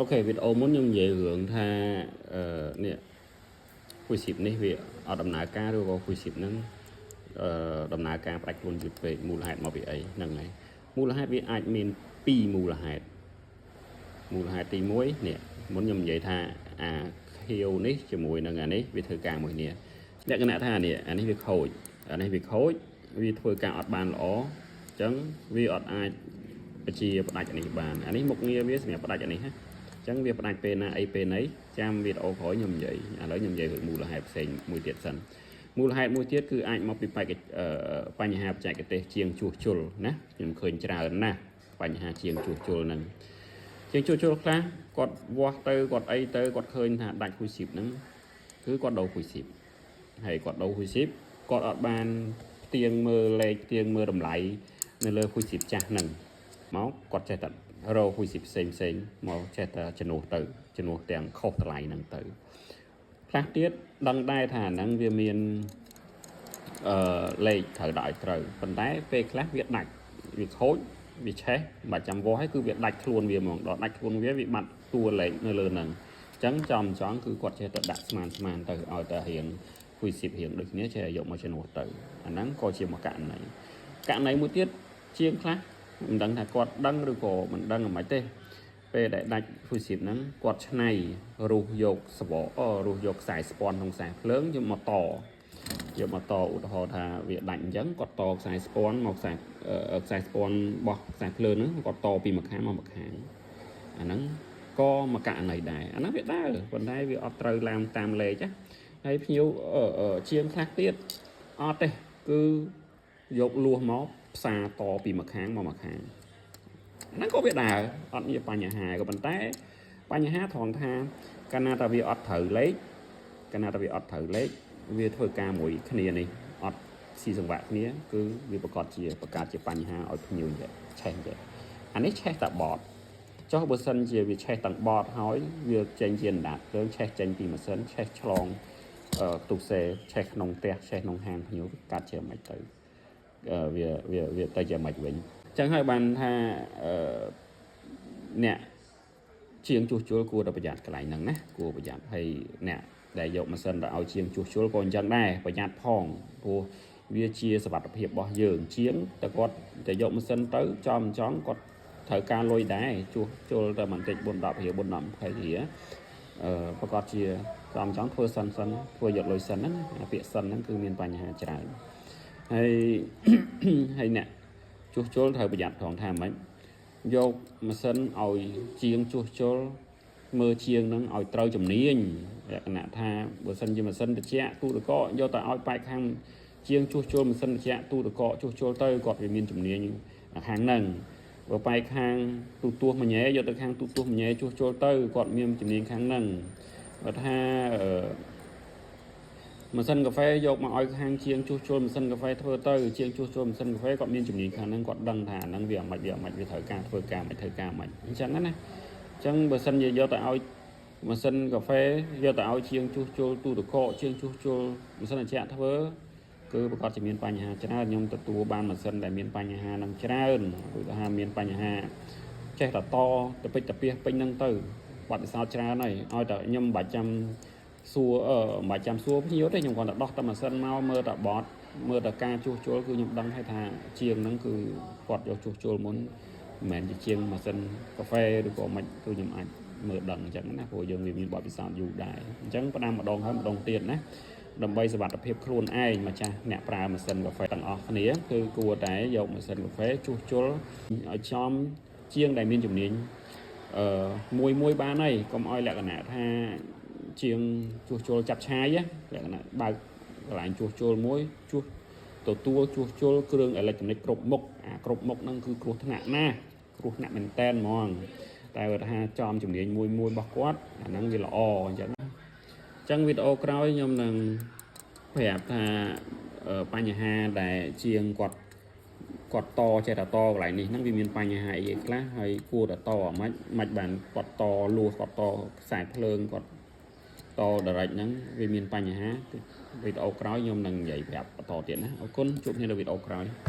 OK វីដេអូមុនខ្ញុំនិយាយរឿងថាអឺនេះ fusible នេះវាអត់ដំណើរការឬក៏ fusible ហ្នឹងដំណើរការផ្ដាច់ខ្លួនយឺតពេកមូលហេតុមកពីអីហ្នឹងហើយមូលហេតុវាអាចមាន2មូលហេតុមូលហេតុទី1នេះមុនខ្ញុំនិយាយថាអាខៀវនេះជាមួយនឹងអានេះវាធ្វើការមួយគ្នាលក្ខណៈថានេះអានេះវាខូចអានេះវាខូចវាធ្វើការអត់បានល្អអញ្ចឹងវាអត់អាចបញ្ជាផ្ដាច់អានេះបានអានេះមុខងារវាសម្រាប់ផ្ដាច់អានេះណាអញ្ចឹងវាផ្ដាច់ពេលណាអីពេលណីចាំវីដេអូក្រោយខ្ញុំនិយាយឥឡូវខ្ញុំនិយាយរឿងមូលហេតុផ្សេងមួយទៀតសិនមូលហេតុមួយទៀតគឺអាចមកពីបច្ចេកបញ្ហាបច្ចេកទេសជាងជួសជុលណាខ្ញុំឃើញច្រើនណាស់បញ្ហាជាងជួសជុលហ្នឹងជាងជួសជុលខ្លះគាត់វាស់ទៅគាត់អីទៅគាត់ឃើញថាដាច់ fusible ហ្នឹងគឺគាត់ដូរ fusible ហើយគាត់ដូរ fusible គាត់អត់បានផ្ទៀងមើលលេខផ្ទៀងមើលតម្លៃនៅលើ fusible ចាស់ហ្នឹងមកគាត់ចេះតែរក fusible ផ្សេងផ្សេងមកចេះតែជំនួសទៅជំនួសទាំងខុសតម្លៃហ្នឹងទៅខ្លះទៀតដឹងដែរថាអាហ្នឹងវាមានលេខត្រូវដាក់ឲ្យត្រូវប៉ុន្តែពេលខ្លះវាដាច់វាខូចវាឆេះមិនបាច់ចាំវាស់ហើយគឺវាដាច់ខ្លួនវាហ្មងដល់ដាច់ខ្លួនវាវាបាត់តួលេខនៅលើហ្នឹងអញ្ចឹងចំចង់គឺគាត់ចេះតែដាក់ស្មានស្មានទៅឲ្យតែរៀង fusible រៀងដូចគ្នាចេះយកមកជំនួសទៅអាហ្នឹងក៏ជាមួយករណីករណីមួយទៀតជាងខ្លះមិនដឹងថាគាត់ដឹងឬក៏មិនដឹងអ្ហ្មងទេពេលដែលដាច់ fusible ហ្នឹងគាត់ឆ្នៃរុះយកសបករុះយកខ្សែស្ពាន់ក្នុងខ្សែភ្លើងយកមកតយកមកតឧទាហរណ៍ថាវាដាច់អញ្ចឹងគាត់តខ្សែស្ពាន់មកខ្សែស្ពាន់របស់ខ្សែភ្លើងហ្នឹងគាត់តពីម្ខាងមកម្ខាងអាហ្នឹងក៏មកករណីដែរអាហ្នឹងវាដើរប៉ុន្តែវាអត់ត្រូវឡើងតាមលេខណាហើយភ្ញៀវជាងខ្លះទៀតអត់ទេគឺយកលួសមកផ្សារតពីម្ខាងមកម្ខាងហ្នឹងក៏វាដើរអត់មានបញ្ហាក៏ប៉ុន្តែបញ្ហាត្រង់ថាកាលណាតាវាអត់ត្រូវលេខកាលណាតាវាអត់ត្រូវលេខវាធ្វើការមួយគ្នានេះអត់ស៊ីសង្វាក់គ្នាគឺវាប្រកាសជាបង្កើតជាបញ្ហាឲ្យភ្ញៀវចេះឆេះចេះអានេះឆេះតាបតចុះបើសិនជាវាឆេះទាំងបតហើយវាចេញជាអណ្ដាតភ្លើងឆេះចេញពីម៉ាស៊ីនឆេះឆ្លងទូសេឆេះក្នុងផ្ទះឆេះក្នុងហាងភ្ញៀវកាត់ជាមិនទៅវាទៅជាមិនវិញអញ្ចឹងហើយបានថាអឺអ្នកជាងជួសជុលគួរតែប្រយ័ត្នកន្លែងហ្នឹងណាគួរប្រយ័ត្នហើយអ្នកដែលយកម៉ាស៊ីនទៅឲ្យជាងជួសជុលក៏អញ្ចឹងដែរប្រយ័ត្នផងព្រោះវាជាសវត្ថភាពរបស់យើងជាងតែគាត់តែយកម៉ាស៊ីនទៅចំចង់គាត់ត្រូវការលុយដែរជួសជុលតែបន្តិច4 10រៀល4 10 20រៀលប្រកាសជាចំចង់ធ្វើសិនសិនធ្វើយកលុយសិនហ្នឹងអាពាក្យសិនហ្នឹងគឺមានបញ្ហាច្រើនហើយ ហើយអ្នកជួសជុលត្រូវប្រយ័ត្នត្រង់ថាម៉េចយកម៉ាស៊ីនឲ្យជាងជួសជុលមើលជាងហ្នឹងឲ្យត្រូវជំនាញលក្ខណៈថាបើសិនជាម៉ាស៊ីនត្រជាក់ទូទឹកកកយកទៅឲ្យប៉ែកខាងជាងជួសជុលម៉ាស៊ីនត្រជាក់ទូទឹកកកជួសជុលទៅគាត់វាមានជំនាញខាងហ្នឹងបើប៉ែកខាងទូទស្សន៍មញ៉ែយកទៅខាងទូទស្សន៍មញ៉ែជួសជុលទៅគាត់មានជំនាញខាងហ្នឹងបើថាអឺម៉ាស៊ីនកាហ្វេយកមកឲ្យខាងជាងជួសជុលម៉ាស៊ីនកាហ្វេធ្វើទៅជាងជួសជុលម៉ាស៊ីនកាហ្វេគាត់មានជំនាញខាងហ្នឹងគាត់ដឹងថាអាហ្នឹងវាអាម៉េចវាអាម៉េចវាត្រូវការធ្វើការមិនធ្វើការមិនអញ្ចឹងណាអញ្ចឹងបើសិនជាយកទៅឲ្យម៉ាស៊ីនកាហ្វេយកទៅឲ្យជាងជួសជុលទូទឹកកកជាងជួសជុលម៉ាស៊ីនត្រជាក់ធ្វើគឺប្រកាសជាមានបញ្ហាច្រើនខ្ញុំទទួលបានម៉ាស៊ីនដែលមានបញ្ហានឹងច្រើនដូចថាមានបញ្ហាចេះតតទៅពេចតាពីពេញហ្នឹងទៅបាត់ពិសោធន៍ច្រើនហើយឲ្យតែខ្ញុំមិនបាច់ចាំសួរអឺមិនបាច់ចាំសួរភ្ញៀវទេខ្ញុំគ្រាន់តែដោះតែម៉ាស៊ីនមកមើលតែបតមើលតែការជួសជុលគឺខ្ញុំដឹងហើយថាជាងហ្នឹងគឺគាត់យកជួសជុលមុនមិនមែនជាជាងម៉ាស៊ីនកាហ្វេឬក៏មិនគឺខ្ញុំអាចមើលដឹងអញ្ចឹងណាព្រោះយើងវាមានបទពិសោធន៍យូរដែរអញ្ចឹងផ្ដាំម្ដងហើយម្ដងទៀតណាដើម្បីសុវត្ថិភាពខ្លួនឯងម្ចាស់អ្នកប្រើម៉ាស៊ីនកាហ្វេទាំងអស់គ្នាគឺគួរតែយកម៉ាស៊ីនកាហ្វេជួសជុលឲ្យចំជាងដែលមានជំនាញមួយមួយបានហើយកុំឲ្យលក្ខណៈថាជាងជួសជុលចាប់ឆាយលក្ខណៈបើកកន្លែងជួសជុលមួយជួសទទួលជួសជុលគ្រឿងអេឡិចត្រូនិកគ្រប់មុខអាគ្រប់មុខហ្នឹងគឺគ្រោះថ្នាក់ណាស់គ្រោះថ្នាក់មែនតែនហ្មងតែបើថាចំជំនាញមួយមួយរបស់គាត់អាហ្នឹងវាល្អអញ្ចឹងអញ្ចឹងវីដេអូក្រោយខ្ញុំនឹងប្រាប់ថាបញ្ហាដែលជាងគាត់គាត់តចេះតែតកន្លែងនេះហ្នឹងវាមានបញ្ហាអីខ្លះហើយគួរតែតអាម៉េចមិនបានគាត់តលួសគាត់តខ្សែភ្លើងគាត់ត direct ហ្នឹងវាមានបញ្ហាវីដេអូក្រោយខ្ញុំនឹងនិយាយប្រាប់បន្តទៀតណាអរគុណជួបគ្នានៅវីដេអូក្រោយ។